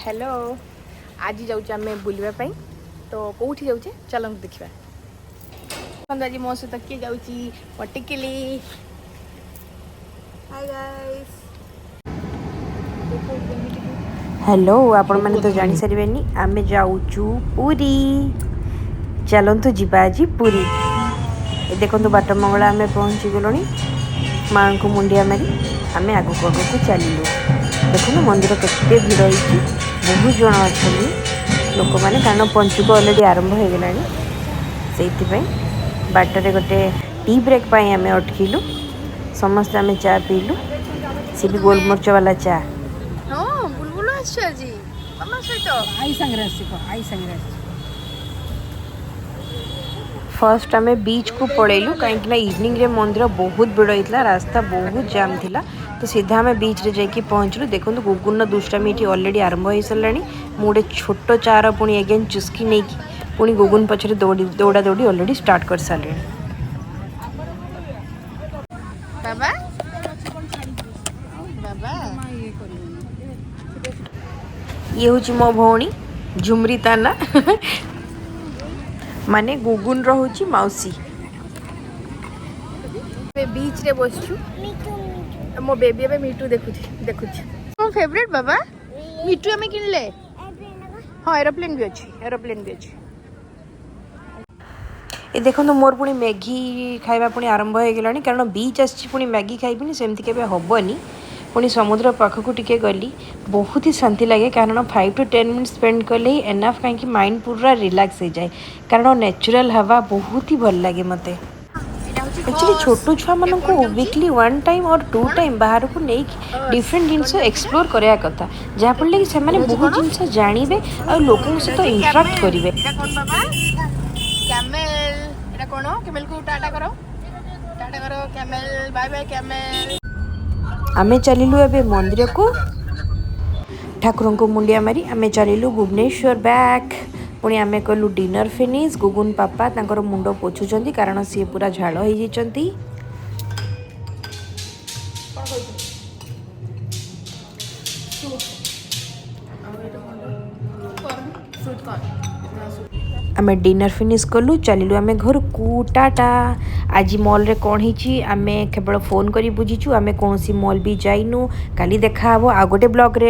Hello, ଆଜି ଯାଉଛେ ଆମେ ବୁଲିବା ପାଇଁ। ତ କେଉଁଠି ଯାଉଛେ, ଚାଲନ୍ତୁ ଦେଖିବା। ଦେଖନ୍ତୁ, ଆଜି ମୋ ସହିତ କିଏ ଯାଉଛି। ମୋ ଟିକିଲି। Hi guys. Hello, ଆପଣମାନେ ତ ଜାଣିସାରିବେନି, ଆମେ ଯାଉଛୁ ପୁରୀ। ଚାଲନ୍ତୁ ଯିବା ଆଜି ପୁରୀ। ଏ ଦେଖନ୍ତୁ, ବାଟ ମଙ୍ଗଳା ଆମେ ପହଞ୍ଚିଗଲୁଣି। ମାଆଙ୍କୁ ମୁଣ୍ଡିଆ ମାରି ଆମେ ଆଗକୁ ଆଗକୁ ଚାଲିଲୁ। ଦେଖନ୍ତୁ, ମନ୍ଦିର କେତେ ଭିଡ଼ ହେଇଛି, ବହୁତ ଜଣ ଅଛନ୍ତି ଲୋକମାନେ, କାରଣ ପଞ୍ଚୁକ ଅଲରେଡ଼ି ଆରମ୍ଭ ହେଇଗଲାଣି। ସେଇଥିପାଇଁ ବାଟରେ ଗୋଟେ ଟି ବ୍ରେକ୍ ପାଇଁ ଆମେ ଅଟକିଲୁ। ସମସ୍ତେ ଆମେ ଚା ପିଇଲୁ, ସେ ବି ଗୋଲମରିଚ ବାଲା ଚା। ହଁ, ବୁଲବୁଲ ଆସିଛୁ ଆଜି ମାମା ସହିତ। I ସାଙ୍ଗରେ ଆସିଛି କହ, I ସାଙ୍ଗରେ ଆସିଛି। ଫାର୍ଷ୍ଟ ଆମେ ବିଚ୍କୁ ପଳେଇଲୁ, କାହିଁକିନା ଇଭିନିଂରେ ମନ୍ଦିର ବହୁତ ଭିଡ଼ ହେଇଥିଲା, ରାସ୍ତା ବହୁତ ଜାମ୍ ଥିଲା। ତ ସିଧା ଆମେ ବିଚ୍ରେ ଯାଇକି ପହଞ୍ଚିଲୁ। ଦେଖନ୍ତୁ, ଗୁଗୁନର ଦୁଷ୍ଟାମି ଏଠି ଅଲରେଡ଼ି ଆରମ୍ଭ ହେଇସାରିଲାଣି। ମୁଁ ଗୋଟେ ଛୋଟ ଚାର ପୁଣି ଏଗେନ୍ ଚୁସ୍କି ନେଇକି ପୁଣି ଗୁଗୁନ ପଛରେ ଦୌଡ଼ି ଦୌଡ଼ା ଦୌଡ଼ି ଅଲରେଡ଼ି ଷ୍ଟାର୍ଟ କରିସାରିଲିଣି। ବାବା, ବାବା। ଇଏ ହେଉଛି ମୋ ଭଉଣୀ ଝୁମରି, ତା ନା, ମାନେ ଗୁଗୁନର ହେଉଛି ମାଉସୀ। ଏବେ ବିଚ୍ରେ ବସିଛୁ। ମୋ ବେବି ଏବେ ମିଟୁ ଦେଖୁଛି, ଦେଖୁଛି। ମୋ ଫେଭରେଟ୍ ବାବା, ମିଟୁ ଆମେ କିଣିଲେ। ହଁ, ଏରୋପ୍ଲେନ୍ ବି ଅଛି, ଏରୋପ୍ଲେନ୍ ବି ଅଛି। ଏ ଦେଖନ୍ତୁ, ମୋର ପୁଣି ମ୍ୟାଗି ଖାଇବା ପୁଣି ଆରମ୍ଭ ହେଇଗଲାଣି, କାରଣ ବିଚ୍ ଆସିଛି, ପୁଣି ମ୍ୟାଗି ଖାଇବିନି, ସେମିତି କେବେ ହେବନି। ପୁଣି ସମୁଦ୍ର ପାଖକୁ ଟିକେ ଗଲି, ବହୁତ ହି ଶାନ୍ତି ଲାଗେ, କାରଣ 5 to 10 minute spend କଲେ ହିଁ ଏନାଫ୍, କାହିଁକି ମାଇଣ୍ଡ ପୁରା ରିଲାକ୍ସ ହେଇଯାଏ, କାରଣ ନ୍ୟାଚୁରାଲ୍ ହାୱା ବହୁତ ହି ଭଲ ଲାଗେ ମୋତେ। ଏଇଟା ହେଉଛି ଆକ୍ଚୁଆଲି ଛୋଟ ଛୁଆମାନଙ୍କୁ weekly one time or two time ବାହାରକୁ ନେଇକି ଡିଫରେଣ୍ଟ ଜିନିଷ ଏକ୍ସପ୍ଲୋର କରିବା କଥା, ଯାହାଫଳରେ କି ସେମାନେ ବହୁତ ଜିନିଷ ଜାଣିବେ ଆଉ ଲୋକଙ୍କ ସହିତ ଇଣ୍ଟରାକ୍ଟ କରିବେ। ଏଇଟା କ'ଣ ବାବା? କ୍ୟାମେଲ। ଏଇଟା କ'ଣ? କ୍ୟାମେଲକୁ ଟାଟା କର, ଟାଟା କର କ୍ୟାମେଲ। Bye bye camel. ଆମେ ଚାଲିଲୁ ଏବେ ମନ୍ଦିରକୁ। ଠାକୁରଙ୍କୁ ମୁଣ୍ଡିଆ ମାରି ଆମେ ଚାଲିଲୁ ଭୁବନେଶ୍ୱର ବ୍ୟାକ୍। ପୁଣି ଆମେ କଲୁ ଡିନର୍ ଫିନିଶ୍। ଗୁଗୁନ ପାପା ତାଙ୍କର ମୁଣ୍ଡ ପୋଛୁଛନ୍ତି, କାରଣ ସିଏ ପୁରା ଝାଳ ହେଇଯାଇଛନ୍ତି। କ'ଣ ଖାଉଛୁ? ସୁପ୍। ଆଉ ଏଇଟା କ'ଣ? Corn, sweet corn. ଆମେ ଡିନର୍ ଫିନିଶ୍ କଲୁ, ଚାଲିଲୁ ଆମେ ଘରକୁ। ଟାଟା। ଆଜି ମଲ୍ରେ କ'ଣ ହେଇଛି, ଆମେ କେବଳ ଫୋନ୍ କରି ବୁଝିଛୁ। ଆମେ କୌଣସି ମଲ୍ ବି ଯାଇନୁ। କାଲି ଦେଖାହେବ ଆଉ ଗୋଟେ ବ୍ଲଗ୍ରେ।